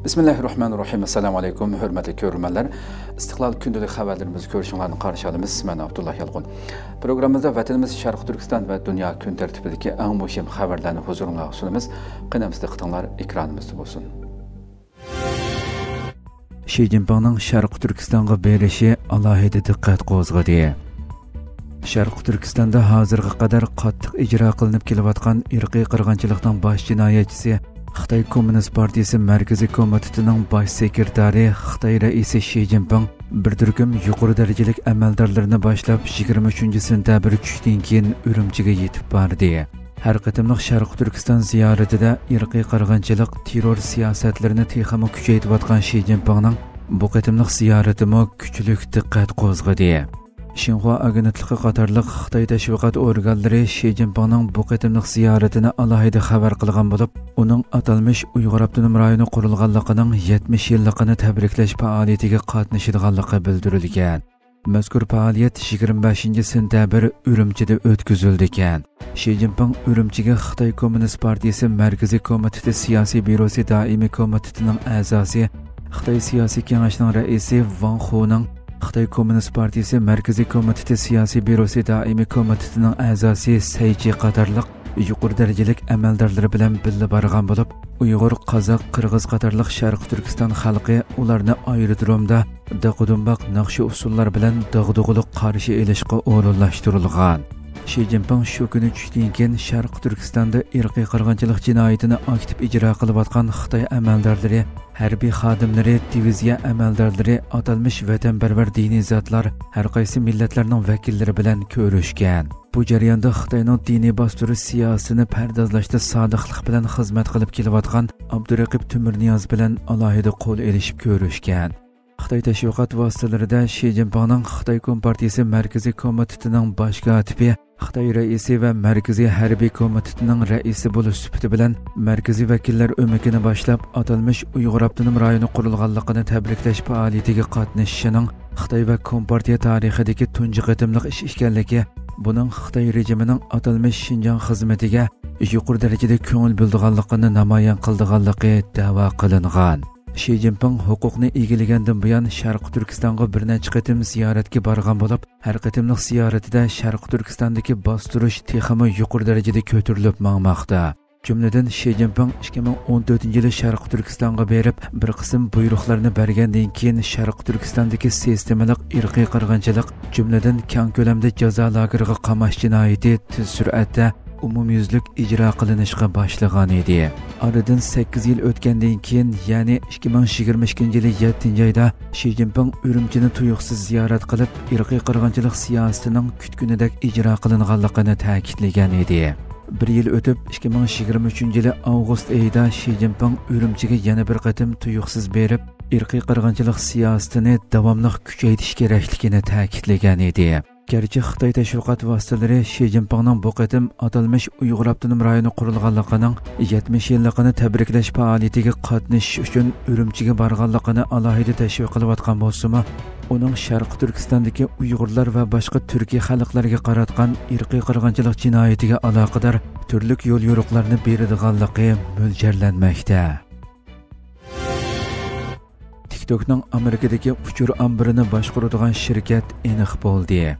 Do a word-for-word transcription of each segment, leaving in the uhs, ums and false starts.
بىسمىللاھىررەھمانىررەھىم. ئەسسالامۇ ئەلەيكۇم، ھۆرمەتلىك كۆرۈرمەنلەر. ئىستىقلال كۈندىلىك خەۋەرلىرىمىزنى كۆرۈشۈڭلارنى قارشى ئالىمىز. مەن ئابدۇللا يالقۇن. پروگراممىمىزدا ۋەتىنىمىز شەرقىي تۈركىستان ۋە دۇنيا كۈن تەرتىپىدىكى ئەڭ مۇھىم خەۋەرلەرنى ھۇزۇرۇڭلارغا سۇنىمىز. قېنى ئەمىسە دىققىتىڭلار ئېكرانىمىزدا بولسۇن. شى جىنپىڭنىڭ شەرقىي تۈركىستانغا بېرىشى ئالاھىدە دىققەت قوزغىدى. شەرقىي تۈركىستاندا ھازىرغا قەدەر قاتتىق ئىجرا قىلىنىپ كېلىۋاتقان ئىرقىي قىرغىنچىلىقنىڭ باش جىنايەتچىسى، خىتاي كوممۇنىست پارتىيىسى مەركىزىي كومىتېتىنىڭ باش سېكرېتارى، خىتاي رەئىسى شى جىنپىڭ بىر تۈركۈم يۇقىرى دەرىجىلىك ئەمەلدارلىرىنى باشلاپ، يىگىرمە ئۈچىنچى سېنتەبىر چۈشتىن كېيىن ئۈرۈمچىگە يېتىپ باردى. ھەر قېتىملىق شەرقىي تۈركىستان زىيارىتىدە ئىرقىي قىرغىنچىلىق، تېررور سىياسەتلىرىنى تېخىمۇ كۈچەيتىۋاتقان شى جىنپىڭنىڭ بۇ قېتىملىق زىيارىتىمۇ كۈچلۈك دىققەت قوزغىدى. شىنخۇا ئاگېنتلىقى قاتارلىق خىتاي تەشۋىقات ئورگانلىرى شى جىنپىڭنىڭ بۇ قېتىملىق زىيارىتىنى ئالاھىدە خەۋەر قىلغان بولۇپ، ئۇنىڭ ئاتالمىش ئۇيغۇر ئاپتونوم رايونى قۇرۇلغانلىقىنىڭ يەتمىش يىللىقىنى تەبرىكلەش پائالىيىتىگە قاتنىشىدىغانلىقى بىلدۈرۈلگەن. مەزكۇر پائالىيەت يىگىرمە بەشىنچى سېنتەبىر ئۈرۈمچىدە ئۆتكۈزۈلىدىكەن. شى جىنپىڭ ئۈرۈمچىگە خىتاي كوممۇنىست پارتىيىسى مەركىزىي كومىتېتى سىياسىي بيۇروسى دائىمىي كومىتېتىنىڭ ئەزاسى، خىتاي سىياسىي كېڭەشنىڭ رەئىسى ۋاڭ خۇنىڭ، خىتاي كوممۇنىست پارتىيىسى مەركىزىي كومىتېتى سىياسىي بيۇروسى دائىمىي كومىتېتىنىڭ ئەزاسى سەي چى قاتارلىق يۇقىرى دەرىجىلىك ئەمەلدارلىرى بىلەن بىللە بارغان بولۇپ، ئۇيغۇر، قازاق، قىرغىز قاتارلىق شەرقىي تۈركىستان خەلقى ئۇلارنى ئايرودرومدا داقا-دۇمباق ناخشا-ئۇسسۇللار بىلەن داغدۇغىلىق قارشى ئېلىشقا ئورۇنلاشتۇرۇلغان. شى جىنپىڭ شۇ كۈنى چۈشتىن كېيىن شەرقىي تۈركىستاندا ئىرقىي قىرغىنچىلىق جىنايىتىنى ئاكتىپ ئىجرا قىلىۋاتقان خىتاي ئەمەلدارلىرى، ھەربىي خادىملىرى، دىۋىزىيە ئەمەلدارلىرى، ئاتالمىش ۋەتەنپەرۋەر دىنىي زاتلار، ھەرقايسى مىللەتلەرنىڭ ۋەكىللىرى بىلەن كۆرۈشكەن. بۇ جەرياندا خىتاينىڭ دىنىي باستۇرۇش سىياسىتىنى پەردازلاشتا سادىقلىق بىلەن خىزمەت قىلىپ كېلىۋاتقان ئابدۇرېقىپ تۆمۈرنىياز بىلەن ئالاھىدە قول ئېلىشىپ كۆرۈشكەن. خىتاي تەشۋىقات ۋاسىتىلىرىدە شى جىنپىڭنىڭ خىتاي كومپارتىيىسى مەركىزىي كومىتېتىنىڭ باش كاتىپى، خىتاي رەئىسى ۋە مەركىزىي ھەربىي كومىتېتىنىڭ رەئىسى بولۇش سۈپىتى بىلەن مەركىزىي ۋەكىللەر ئۆمىكىنى باشلاپ، ئاتالمىش ئۇيغۇر ئاپتونوم رايونى قۇرۇلغانلىقىنى تەبرىكلەش پائالىيىتىگە قاتنىشىشىنىڭ خىتاي ۋە كومپارتىيە تارىخىدىكى تۇنجى قېتىملىق ئىش ئىكەنلىكى، بۇنىڭ خىتاي رېجىمىنىڭ ئاتالمىش شىنجاڭ خىزمىتىگە يۇقىرى دەرىجىدە كۆڭۈل بۆلىدىغانلىقىنى نامايان قىلىدىغانلىقى دەۋا قىلىنغان. شى جىنپىڭ ھوقۇقنى ئىگىلىگەندىن بۇيان شەرقىي تۈركىستانغا بىر نەچچە قېتىم زىيارەتكە بارغان بولۇپ، ھەر قېتىملىق زىيارىتىدە شەرقىي تۈركىستاندىكى باستۇرۇش تېخىمۇ يۇقىرى دەرىجىدە كۆتۈرۈلۈپ ماڭماقتا. جۈملىدىن، شى جىنپىڭ ئىككى مىڭ ئون تۆتىنچى يىلى شەرقىي تۈركىستانغا بېرىپ، بىر قىسىم بۇيرۇقلارنى بەرگەندىن كېيىن، شەرقىي تۈركىستاندىكى سىستېمىلىق ئىرقىي قىرغىنچىلىق، جۈملىدىن كەڭ كۆلەمدە جازا لاگېرىغا قاماش جىنايىتى تېز سۈرئەتتە ئومۇميۈزلۈك ئىجرا قىلىنىشقا باشلىغان ئىدى. ئارىدىن سەككىز يىل ئۆتكەندىن كېيىن، يەنى ئىككى مىڭ يىگىرمە ئىككىنچى يىلى يەتتىنچى ئايدا شى جىنپىڭ ئۈرۈمچىنى تۇيۇقسىز زىيارەت قىلىپ، ئىرقىي قىرغىنچىلىق سىياسىتىنىڭ كۈتكىنىدەك ئىجرا قىلىنغانلىقىنى تەكىتلىگەن ئىدى. بىر يىل ئۆتۈپ، ئىككى مىڭ يىگىرمە ئۈچىنچى يىلى ئاۋغۇست ئېيىدا شى جىنپىڭ ئۈرۈمچىگە يەنە بىر قېتىم تۇيۇقسىز بېرىپ، ئىرقىي قىرغىنچىلىق سىياسىتىنى داۋاملىق كۈچەيتىش كېرەكلىكىنى تەكىتلىگەن ئىدى. گەرچە خىتاي تەشۋىقات ۋاسىتىلىرى شى جىنپىڭنىڭ بۇ قېتىم ئاتالمىش ئۇيغۇر ئاپتونوم رايونى قۇرۇلغانلىقىنىڭ يەتمىش يىللىقىنى تەبرىكلەش پائالىيىتىگە قاتنىشىش ئۈچۈن ئۈرۈمچىگە بارغانلىقىنى ئالاھىدە تەشۋىق قىلىۋاتقان بولسىمۇ، ئۇنىڭ شەرقىي تۈركىستاندىكى ئۇيغۇرلار ۋە باشقا تۈركىي خەلقلەرگە قاراتقان ئىرقىي قىرغىنچىلىق جىنايىتىگە ئالاقىدار تۈرلۈك يوليورۇقلارنى بېرىدىغانلىقى مۆلچەرلەنمەكتە. تىكتوكنىڭ ئامېرىكىدىكى ئۇچۇر ئامبىرىنى باشقۇرىدىغان شىركەت ئېنىق بولدى.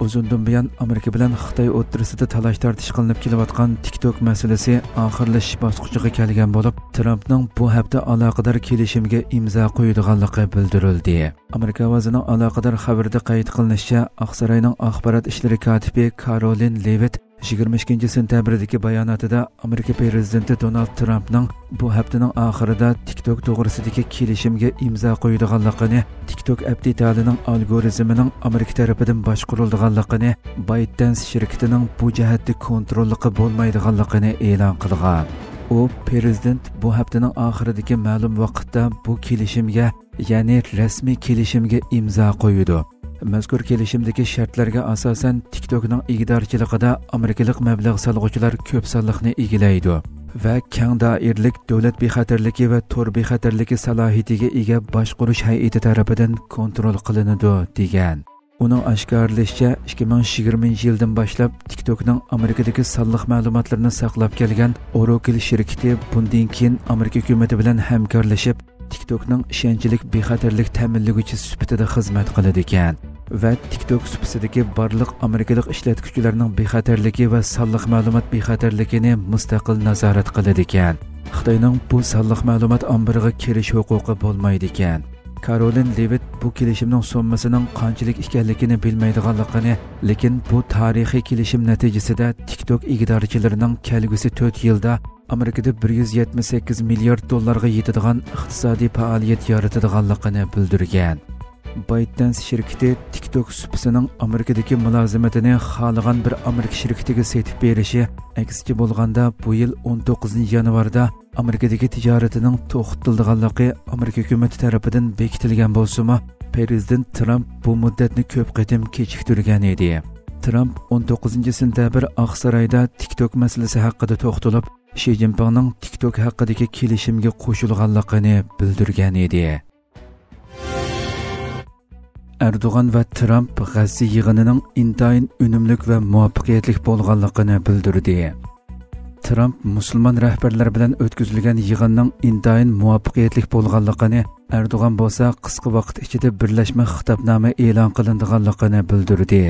ئۇزۇندىن بۇيان ئامېرىكا بىلەن خىتاي ئوتتۇرىسىدا تالاش-تارتىش قىلىنىپ كېلىۋاتقان تىكتوك مەسىلىسى ئاخىرلىشىش باسقۇچىغا كەلگەن بولۇپ، ترامپنىڭ بۇ ھەپتە ئالاقىدار كېلىشىمگە ئىمزا قويىدىغانلىقى بىلدۈرۈلدى. ئامېرىكا ئاۋازىنىڭ ئالاقىدار خەۋىرىدە قەيت قىلىنىشىچە، ئاقساراينىڭ ئاخبارات ئىشلىرى كاتىپى كارولىن لېۋىت يىگىرمە ئىككىنچى سېنتەبىردىكى باياناتىدا ئامېرىكا پىرېزىدېنتى دونالد ترامپنىڭ بۇ ھەپتىنىڭ ئاخىرىدا تىكتوك توغرىسىدىكى كېلىشىمگە ئىمزا قويىدىغانلىقىنى، تىكتوك ئەپ دېتالىنىڭ ئالگورىزمىنىڭ ئامېرىكا تەرىپىدىن باشقۇرۇلىدىغانلىقىنى، بايتدەنس شىركىتىنىڭ بۇ جەھەتتە كونتروللۇقى بولمايدىغانلىقىنى ئېلان قىلغان. ئۇ، پىرېزىدېنت بۇ ھەپتىنىڭ ئاخىرىدىكى مەلۇم ۋاقىتتا بۇ كېلىشىمگە، يەنى رەسمىي كېلىشىمگە ئىمزا قويىدۇ. مەزكۇر كېلىشىمدىكى شەرتلەرگە ئاساسەن، تىكتوكنىڭ ئىگىدارچىلىقىدا ئامېرىكىلىق مەبلەغ سالغۇچىلار كۆپ سانلىقنى ئىگىلەيدۇ ۋە كەڭ دائىرىلىك دۆلەت بىخەتەرلىكى ۋە تور بىخەتەرلىكى سالاھىيىتىگە ئىگە باشقۇرۇش ھەيئىتى تەرىپىدىن كونترول قىلىنىدۇ، دېگەن. ئۇنىڭ ئاشكارىلىشىچە، ئىككى مىڭ يىگىرمىنچى يىلدىن باشلاپ تىك توكنىڭ ئامېرىكىدىكى سانلىق مەلۇماتلىرىنى ساقلاپ كەلگەن ئوراكل شىركىتى بۇندىن كېيىن ئامېرىكا ھۆكۈمىتى بىلەن ھەمكارلىشىپ، تىك توكنىڭ ئىشەنچلىك بىخەتەرلىك تەمىنلىگۈچىسى سۈپىتىدە خىزمەت قىلىدىكەن ۋە تىك توك سۇپىسىدىكى بارلىق ئامېرىكىلىق ئىشلەتكۈچىلەرنىڭ بىخەتەرلىكى ۋە سانلىق مەلۇمات بىخەتەرلىكىنى مۇستەقىل نازارەت قىلىدىكەن. خىتاينىڭ بۇ سانلىق مەلۇمات ئامبىرىغا كىرىش ھوقۇقى بولمايدىكەن. كارولىن لېۋىت بۇ كېلىشىمنىڭ سوممىسىنىڭ قانچىلىك ئىكەنلىكىنى بىلمەيدىغانلىقىنى، لېكىن بۇ تارىخىي كېلىشىم نەتىجىسىدە تىك توك ئىگىدارچىلىرىنىڭ كەلگۈسى تۆت يىلدا ئامېرىكىدا بىر يۈز يەتمىش سەككىز مىليارد دوللارغا يېتىدىغان ئىقتىسادىي پائالىيەت يارىتىدىغانلىقىنى بىلدۈرگەن. بايتدەنس شىركىتى تىك توك سۇپىسىنىڭ ئامېرىكىدىكى مۇلازىمىتىنى خالىغان بىر ئامېرىكا شىركىتىگە سېتىپ بېرىشى، ئەكسىچە بولغاندا، بۇ يىل ئون توققۇزىنچى يانۋاردا ئامېرىكىدىكى تىجارىتىنىڭ توختىتىلىدىغانلىقى ئامېرىكا ھۆكۈمىتى تەرىپىدىن بېكىتىلگەن بولسىمۇ، پىرېزىدېنت ترامپ بۇ مۇددەتنى كۆپ قېتىم كېچىكتۈرگەن ئىدى. ترامپ ئون توققۇزىنچى سېنتەبىر ئاقسارايدا تىك توك مەسىلىسى ھەققىدە توختىلىپ، شى جىنپىڭنىڭ تىك توك ھەققىدىكى كېلىشىمگە قوشۇلغانلىقىنى بىلدۈرگەن ئىدى. ئەردوغان ۋە ترامپ غەززە يىغىنىنىڭ ئىنتايىن ئۈنۈملۈك ۋە مۇۋەپپەقىيەتلىك بولغانلىقىنى بىلدۈردى. ترامپ مۇسۇلمان رەھبەرلەر بىلەن ئۆتكۈزۈلگەن يىغىننىڭ ئىنتايىن مۇۋەپپەقىيەتلىك بولغانلىقىنى، ئەردوغان بولسا قىسقا ۋاقىت ئىچىدە بىرلەشمە خىتابنامە ئېلان قىلىنىدىغانلىقىنى بىلدۈردى.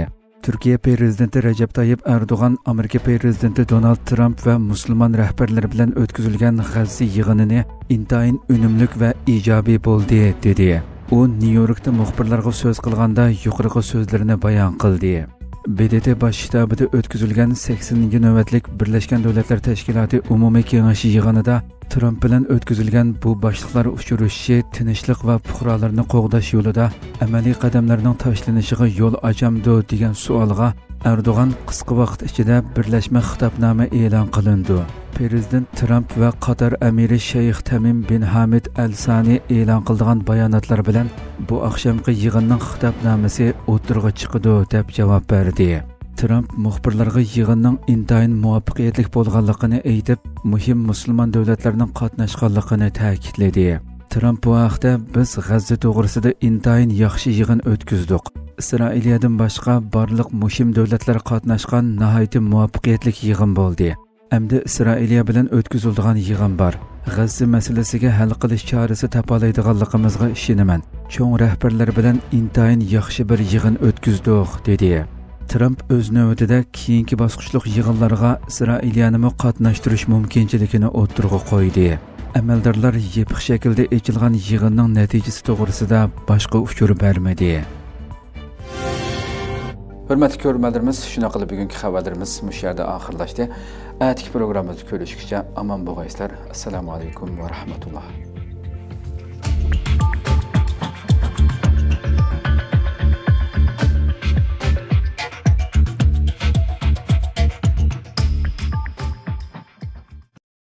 تۈركىيە پىرېزىدېنتى رەجەپ تايىپ ئەردوغان ئامېرىكا پىرېزىدېنتى دونالد ترامپ ۋە مۇسۇلمان رەھبەرلىرى بىلەن ئۆتكۈزۈلگەن غەززە يىغىنىنى ئىنتايىن ئۈنۈملۈك ۋە ئىجابىي بولدى، دېدى. ئۇ نيۇ يوركتا مۇخبىرلارغا سۆز قىلغاندا يۇقىرىقى سۆزلىرىنى بايان قىلدى. ب د ت باش شتابىدا ئۆتكۈزۈلگەن سەكسىنىنچى نۆۋەتلىك بىرلەشكەن دۆلەتلەر تەشكىلاتى ئومۇمىي كېڭىشى يىغىنىدا ترامپ بىلەن ئۆتكۈزۈلگەن بۇ باشلىقلار ئۇچرىشىشى تىنچلىق ۋە پۇقرالارنى قوغداش يولىدا ئەمەلىي قەدەملەرنىڭ تاشلىنىشىغا يول ئاچامدۇ دېگەن سوئالغا ئەردوغان قىسقا ۋاقىت ئىچىدە بىرلەشمە خىتابنامە ئېلان قىلىنىدۇ. پىرېزىدېنت ترامپ ۋە قاتار ئەمىرى شەيخ تەمىم بىن ھامىد ئەل سانى ئېلان قىلىدىغان باياناتلار بىلەن بۇ ئاخشامقى يىغىننىڭ خىتابنامىسى ئوتتۇرىغا چىقىدۇ، دەپ جاۋاب بەردى. ترامپ مۇخبىرلارغا يىغىننىڭ ئىنتايىن مۇۋەپپەقىيەتلىك بولغانلىقىنى ئېيتىپ، مۇھىم مۇسۇلمان دۆلەتلەرنىڭ قاتناشقانلىقىنى تەكىتلىدى. ترامپ بۇ ھەقتە، بىز غەززە توغرىسىدا ئىنتايىن ياخشى يىغىن ئۆتكۈزدۇق. ئىسرائىلىيەدىن باشقا بارلىق مۇھىم دۆلەتلەر قاتناشقان ناھايىتى مۇۋەپپەقىيەتلىك يىغىن بولدى. ئەمدى ئىسرائىلىيە بىلەن ئۆتكۈزۈلىدىغان يىغىن بار. غەززە مەسىلىسىگە ھەل قىلىش چارىسى تاپالايدىغانلىقىمىزغا ئىشىنىمەن. چوڭ رەھبەرلەر بىلەن ئىنتايىن ياخشى بىر يىغىن ئۆتكۈزدۇق، دېدى. ترامپ ئۆز نۆۋىتىدە كېيىنكى باسقۇچلۇق يىغىنلارغا ئىسرائىلىيەنىمۇ قاتناشتۇرۇش مۇمكىنچىلىكىنى ئوتتۇرىغا قويدى. ئەمەلدارلار يېپىق شەكىلدە ئېچىلغان يىغىننىڭ نەتىجىسى توغرىسىدا باشقا ئۇچۇر بەرمىدى. ھۆرمەتلىك كۆرۈرمەنلىرىمىز، شۇنداق قىلىپ بۈگۈنكى خەۋەرلىرىمىز مۇشۇ يەردە ئاخىرلاشتى. ئەتىكى پروگراممىمىزدا كۆرۈشكىچە ئامان بولغايسىلەر. ئەسسالامۇ ئەلەيكۇم ۋە رەھمەتۇللا.